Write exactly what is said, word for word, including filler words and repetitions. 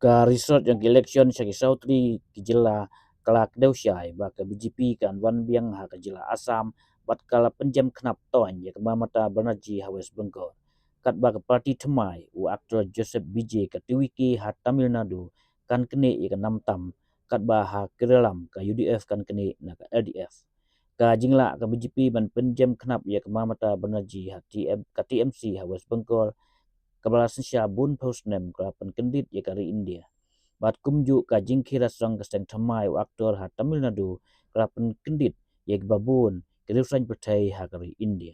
Ka result jong ki election sha ki saw tylli ki jylla ka la kdew shai ba ka B J P kan wan biang ha ka jylla Assam bad ka la pynjem khnap toiñ ïa ka Mamata Banerjee ha West Bengal. Katba ka party thymmai u actor Joseph Vijay ka T V K ha Tamil Nadu kan knieh ïa ka nam tam, katba ha Keralam ka U D F kan knieh na ka L D F. Ka jinglah ka B J P ban pynjem khnap ïa ka Mamata Banerjee ha T M, ka T M C ha West Bengal, kaba la synshar bun phew snem ka la pynkyndit ïa ka ri India. Bad kumjuh ka jingkhie rasong ka seng thymmai u actor ha Tamil Nadu ka la pynkyndit ïa kiba bun ki riewsaiñ pyrthei ha ka ri India.